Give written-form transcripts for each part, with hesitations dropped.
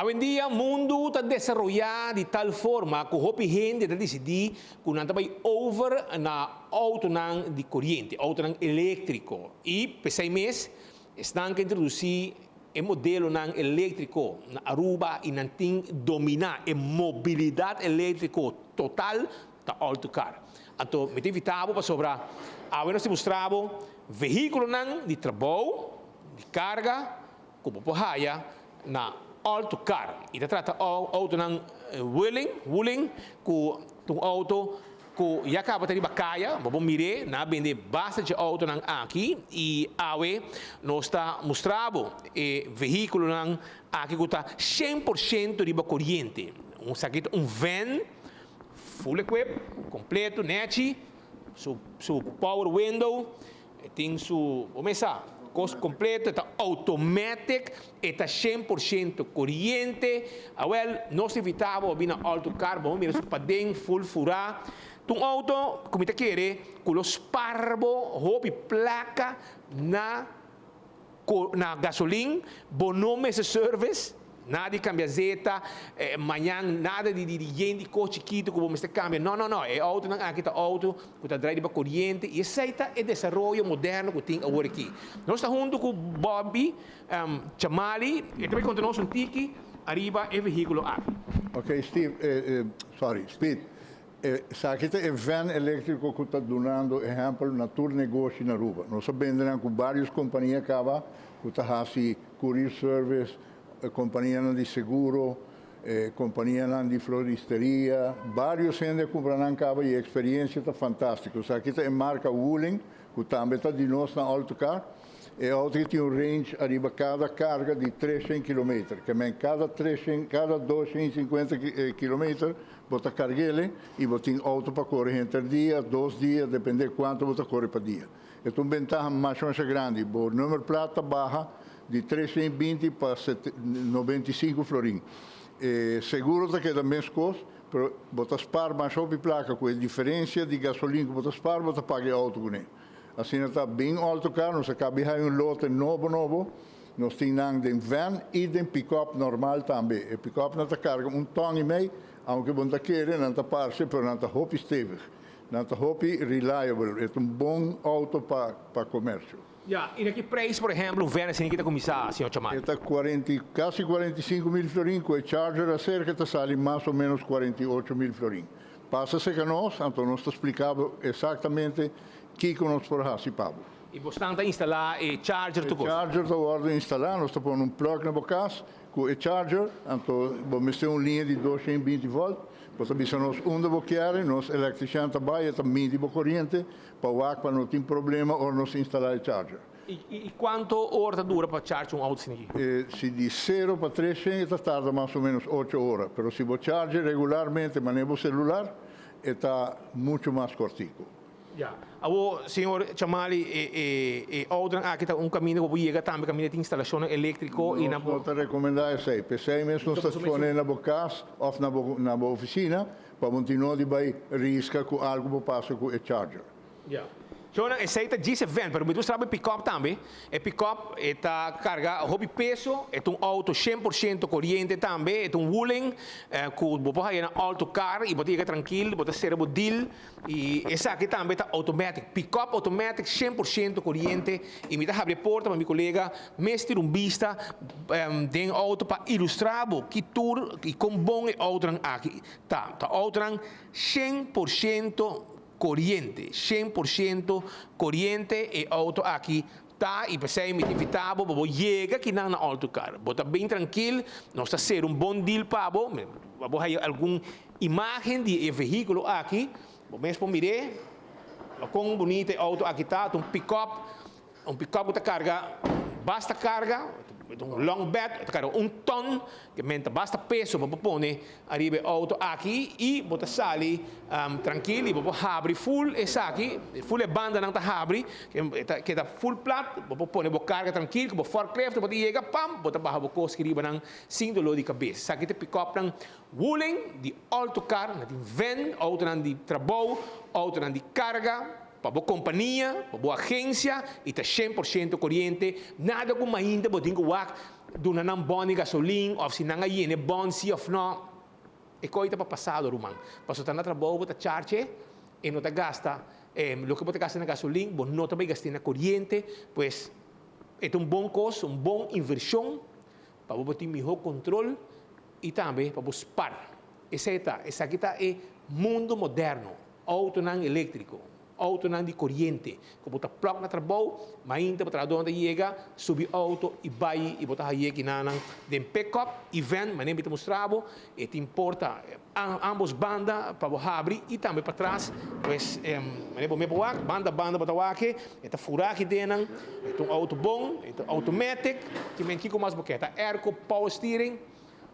Awendia mundu ta desaroyá di tal forma ku hopi hende ta disidí ku nan ta bai over na outonan di koriente, outonan eléktriko. I p'esei mes esnan ke introdusí e modelonan eléktriko na Aruba i nan tin dominá e mobilidat eléktriko total ta All-to-Car. Anto mi ta invitá bo pasobra awe nos ta mustra bo vehíkulonan di trabou, di karga, ku bo por haya na All to Car. I ta trata outonan Wuling, Wuling, ku ta un outo ku ya kaba ta riba kaya, bo por mir'é, nan a bende basta dje outonan aki i awe nos ta mustra bo e vehíkulonan aki ku ta 100% riba koriente. Un esaki ta un van full equip, kompleto, nèchi, su su power window. E tin su, bo mes sa, kos kompleto, e ta automatic, e ta 100% koriente. Awel, nos ta invitá bo pa bini na Alto Car, bo mira su paden full furá. Ta un outo ku mi ta kere ku lo spar bo hopi plaka na na gasolin, bo no mester service, nada di cambia zeta, mañan nada di di yen di cos chikito cu bo mester cambia, no no no, e autonan aki ta auto cu ta draai riba coriente y esey ta e desaroyo moderno cu tin awor aki. Nos ta hunto cu Bobby Chamali, e ta bay conta nos un tiki ariba e vehiculo aki. Ok Steve, sorry, Speed, Esaki ta e van eléktriko ku ta dunando ehèmpel na tur negoshi na Aruba. Nos a bende nan ku vários kompania kaba ku ta hasi courier service, kompanianan di seguro, kompanianan di floristeria. Vários hende a kumpra nan kaba i e eksperiensia ta fantástiko. Esaki ta e marka Wuling ku tambe ta di nos na Altocar. E auto aki tin un range ariba kada karga di 300 kilometer. Ke men kada 300, kada 250 kilometer bo ta karg'ele i bo tin auto pa kore henter dia, dos dia, depende kuantu bo ta kore pa dia. E ta un bentaha masha masha grandi. Bo nummerplaat ta baha di 320 pa 95 florin. E seguro ta keda meskos, pero bo ta spar masha hopi plaka ku e diferensia di gasolin ku bo ta spar bo ta paga e auto kuné. Asina ta bin Alto Car, nos a kabi haña un lote nobo nobo. Nos tin nan den van i den pick-up normal tambe. E pick-upnan ta karga un ton i mei, aunke bo no ta kere, nan ta parse, pero nan ta hopi stevig. Nan ta hopi reliable. E ta un bon auto pa pa komersio. Ya, i na ki prijs, por ehempel, un van asina ki ta kuminsá, señor Chamali? E ta kuarenta i, kasi 45.000 florin, ku e charger aserka ta sali mas o ménos 48.000 florin. Pasa serka nos, anto nos ta splika bo eksaktamente kiko nos por hasi pa bo. I bosnan ta instalá e charger tur kos? E charger ta wòrdu instalá, nos ta pone un plug na bo kas ku e charger, anto bo mester un liña di 220 vòlt, bo ta bisa nos unda bo kier, nos elektrisian ta bai, e ta midi bo koriente pa wak pa no tin problema ora nos instalá e charger. I kuantu ora ta dura pa charge un outo asina aki? Si di sero pa 300 e ta tarda mas o ménos ocho ora, pero si bo charge regularmente manera bo selular e ta muchu mas kòrtiku. Ya. Awor, señor Chamali, e e outonan aki ta un kaminda ku bo yega tambe kaminda tin instalashonnan eléktriko i nan Nos no ta rekomendá esei. P'esei mes nos ta pone na bo kas òf na bo na bo ofisina pa bo tin no di bai riska ku algu bo pasa ku e charger. Ya. Shownan, esei ta djis e van, pero mi ta mustra bo e pick-up tambe. E pick-up e ta karga hopi peso, e ta un outo 100% koriente tambe, e ta un Wuling ku bo por haya na Alto Car i bo ta yega trankil, bo ta sera bo deal. I esaki tambe ta automatic, pick-up automatic 100% koriente i mi ta habri e porta pa mi kolega mes tira un bista den outo pa ilustra bo ki tur i kon bon e outonan aki ta. Ta outonan 100% koriente, 100% koriente e outo aki ta i p'esei mi ta invita bo pa bo yega kinan na Alto Car. Bo ta bin trankil, nos ta sera un bon deal pa bo, pa bo haya algun imagen di e vehíkulo aki, bo mes por mir'é kon bunita e outo aki ta, ta un pick-up, un pick-up ku ta karga basta karga, ta un long bed, ta karga un ton, ke men ta basta peso pa bo pone ariba e outo aki i bo ta sali trankil i bo por habri ful esaki, ful e bandanan ta habri, ta keda ful plat, bo por pone bo karga trankil ku bo forklift, bo ta yega pam, bo ta baha bo kos aki riba nan sin doló di kabes. Esaki ta e pick-upnan Wuling di autocar, nan tin van, autonan di trabou, autonan di carga, pa bo compania, pa bo agencia y ta 100% coriente, nada cu mainta bo tin cu wak. duna nan bon di gasolin òf si nan a yena e bon si òf no. E koi ta pa pasado, ruman. Pasobra ta na trabou bo ta charge e no ta gasta loke bo ta gasta na gasolin bo no ta bai gast'é na koriente. Pues e ta un bon kos, un bon invershon pa bo por tin mihó kontrol i tambe pa bo spar. Esei ta, esaki ta e mundo moderno, outonan eléktriko. Autonan di coriente cu bo ta plug na trabou, mainta bo trahadornan ta yega, subi auto y bay y bo ta haye kinanan den pick-up y van, manera mi ta mustra bo, e tin porta ambos banda pa bo habri y tambe patras, pues manera bo mes por wak, banda banda bo ta wak e, e ta fura aki dennan, e ta un auto bon, e ta automatic, kimen kico mas bo ke, ta airco, power steering.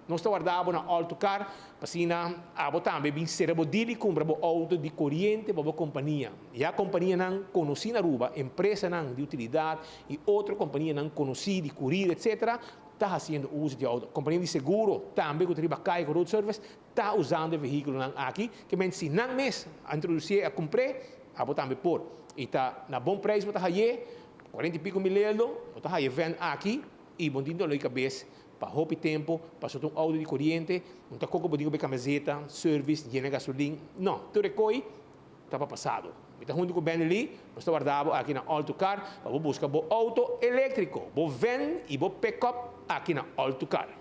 Nos ta warda bo na Alto Car pa asina abo tambe bin sera bo deal y cumpra bo auto di coriente pa bo compania. Ya companianan conoci na Aruba, empresanan di utilidad y otro companianan conoci di curir etc. Ta haciendo uso di auto. Compania di seguro tambe cu ta riba caya cu road service ta usando e vehiculonan aki. Ke men si nan mes a introduci'e, a cumpr'e, abo tambe por. Y ta na bon prijs bo ta haye, cuarenta y pico mil eldo, bo ta haye van aki y bo tin dolor di cabes Pa hopi tempo, pasobra ta un auto di coriente, no ta coco bo tin cu bay camiseta, service, yena gasolin, no, tur e coy ta pa pasado. Mi ta hunto cu Benny Lee, nos ta warda bo aki na All To Car pa bo busca bo auto electrico, bo van y bo pick-up aki na All To Car.